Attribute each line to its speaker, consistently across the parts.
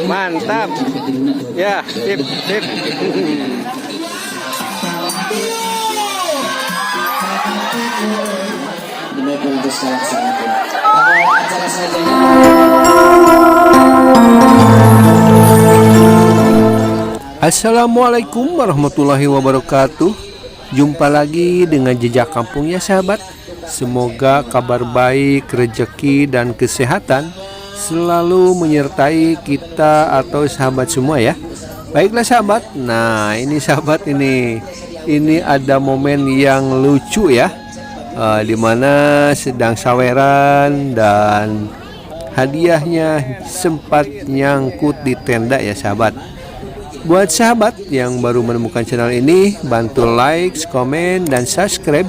Speaker 1: Mantap. Ya, sip, sip.
Speaker 2: Acara selanjutnya.
Speaker 1: Assalamualaikum warahmatullahi wabarakatuh. Jumpa lagi dengan Jejak Kampung ya, sahabat. Semoga kabar baik, rezeki dan kesehatan selalu menyertai kita atau sahabat semua ya. Baiklah, sahabat. Nah, ini sahabat, ini ada momen yang lucu ya, dimana sedang saweran dan hadiahnya sempat nyangkut di tenda ya, sahabat. Buat sahabat yang baru menemukan channel ini, bantu like, komen, dan subscribe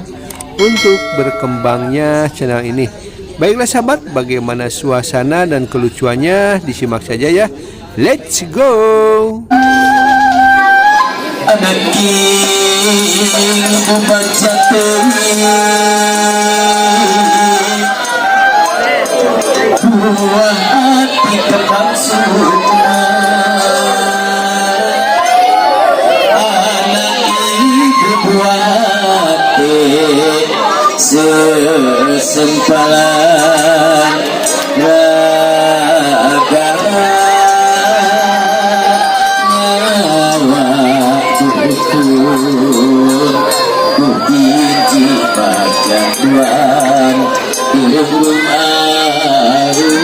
Speaker 1: untuk berkembangnya channel ini. Baiklah sahabat, bagaimana suasana dan kelucuannya disimak saja ya. Let's go!
Speaker 2: Anak ibu baca buah hati kembang sukma, anak ibu buah hati sesempalan raga nyawa dukun hiji pajaduan ilmu arum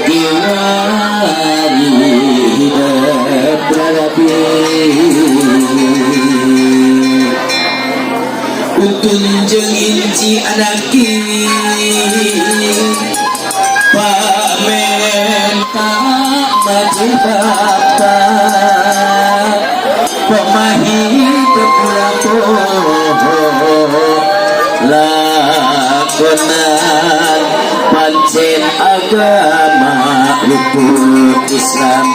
Speaker 2: kiwari hidup. Utun jeung inci anaki pamenta maju bapa pemahi pulang poho lakonan pancen agama rukun Islam,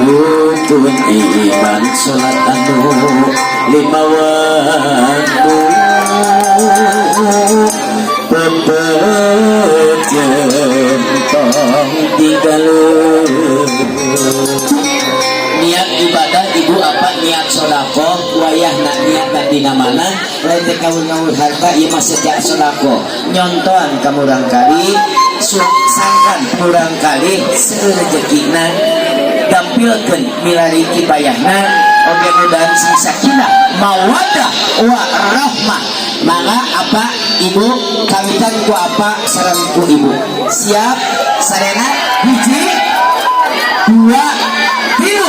Speaker 2: rukun iman, salat anu lima waktu, pepet tong tigalu. Niat ibadah ibu apa, niat sodako wayah nak niat dina mana lain teh ngawur-ngawur harta, ieu mah sejak sodako nyontoan ka murangkali sangkan murangkali seueur rejekina, gampilkeun milari kipayahna oge, mudahan sing sakinah mawadah wa rahmah. Maka apa ibu kawitan ku apa sareng ku ibu siap sarena? Hiji, dua, tilu.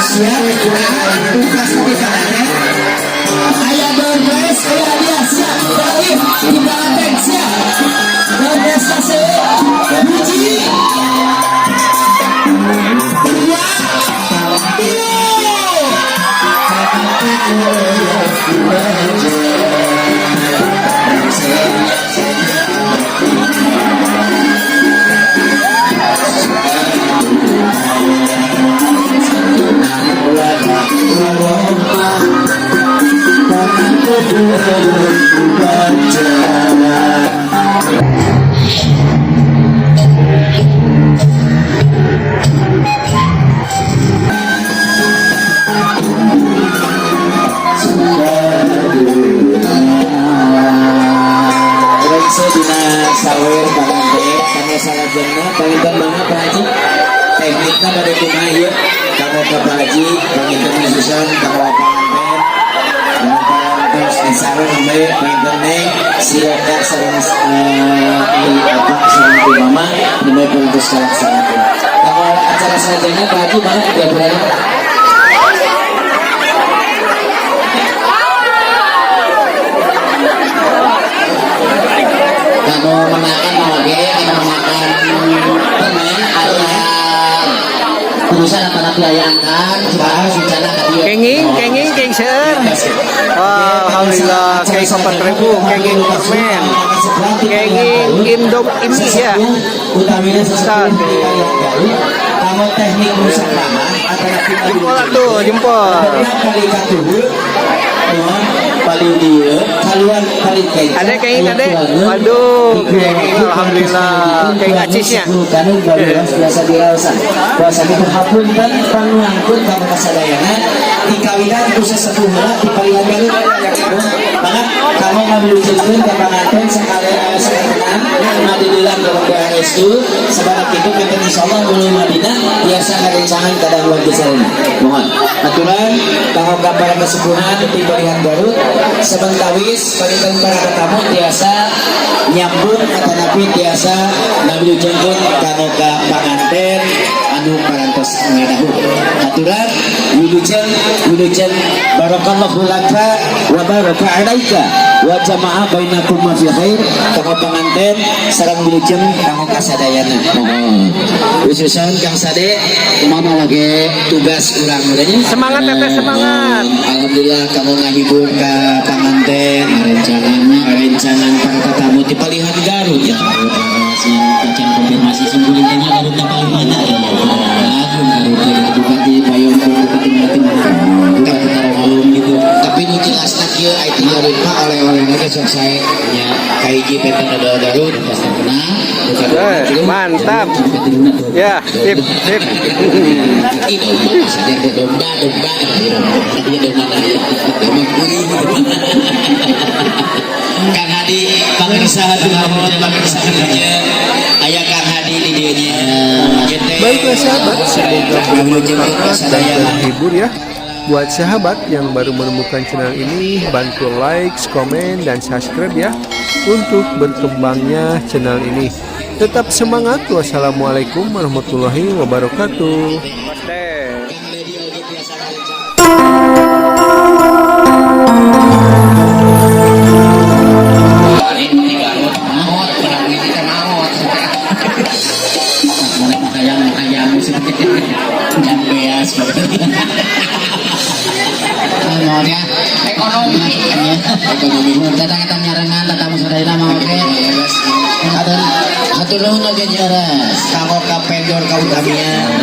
Speaker 2: Siap, tugas di sana. Aya door prize, aya hadiah, siap. Lagi, di siap. Door prize kasih. Hiji, dua, tilu. Teknikna bade kumaha ieu? Kanggo ka Pak Haji, panginten khususan kanggo panganten. Anu parantos disareng bae panginten Neng silakan sareng apa sareng ibu mama nembe parantos kalaksanakeun. Kanggo acara selanjutnya, Pak Haji, mana diaturana?
Speaker 3: Kanu menakan oge, kanu menakan permen aya urusan antara biayaan supaya rencana ka dieu.
Speaker 1: Kenging, kenging, keng seueur. Wah, alhamdulillah, keng 4.000, kenging permen. Kenging indom ini ya.
Speaker 2: Utamina
Speaker 1: Ustaz.
Speaker 2: Kanggo teknik rusak lama atanapi
Speaker 1: Jempol atuh, jempol.
Speaker 2: Kali katuhu nuhun paling dieu kaluar kali kaitan.
Speaker 1: Adek kenging, adek. Waduh, kenging, alhamdulillah. Kenging acisnya.
Speaker 2: Kanu biasa diraosan. Puasa itu hapunten pangangkut ka kasadayana dikawinan ku sesepuh heula di palihan Garut. Maka kamu ngabulujengkeun ka panganten sakalian sakantenan ngadidilan ka restu sabab kitu kinten insyaallah bulu Madinah biasa ngarencangan kadang warga sarena. Mohon aturan kanggo ka para kesepuhan di palihan Garut sabentawis palinten para tetamu tiasa nyambung atanapi tiasa ngabulujengkeun kanggo ka panganten anu parantos ngadahu. Aturan wilujeng wilujeng barakallahu laka wa baraka alaika wa jama'a bainakum ma fi khair kanggo panganten sareng wilujeng kanggo kasadayana. Mohon khususan Kang Sade
Speaker 3: Kumaha oge
Speaker 2: tugas urang urangnya.
Speaker 1: Semangat, Teteh, semangat.
Speaker 2: Alhamdulillah kamu ngahibur ka panganten
Speaker 3: rencangannya
Speaker 2: rencangan para tetamu di palihan Garut ya.
Speaker 3: Garut acan konfirmasi simpulinnya Garut paling mana ya. Agung Garut gitu Bupati Payung Bupati Bupati Bupati Tarogong gitu.
Speaker 2: Tapi nu jelasna kieu ai ti Garut mah oleh-olehna ge sok sae nya kahiji peten dodol Garut
Speaker 3: Pas terkenal.
Speaker 1: Eh, mantap. Ya, sip, sip.
Speaker 3: Ih, domba saja domba domba tadinya domba tadi domba gurih.
Speaker 2: Kang Hadi pangersa hatur nuhun pangersa wilujeng aya Kang Hadi di dieu nya. Ieu teh
Speaker 1: Baiklah sahabat, semoga bermanfaat dan terhibur ya. Buat sahabat yang baru menemukan channel ini, bantu like, komen, dan subscribe ya untuk berkembangnya channel ini. Tetap semangat. Wassalamualaikum warahmatullahi wabarakatuh.
Speaker 2: Kang Dedi oge tiasa ngarencana.
Speaker 3: Paling di Garut maot kurang ini teh maot. Mulai makayang makayang jam beas. Mohon ya ekonomi ekonomi datang kita nyarengan tatamu sadayana mah oke. Atur atur nuhun oge nya.
Speaker 2: Kanggo ka vendor kautamina.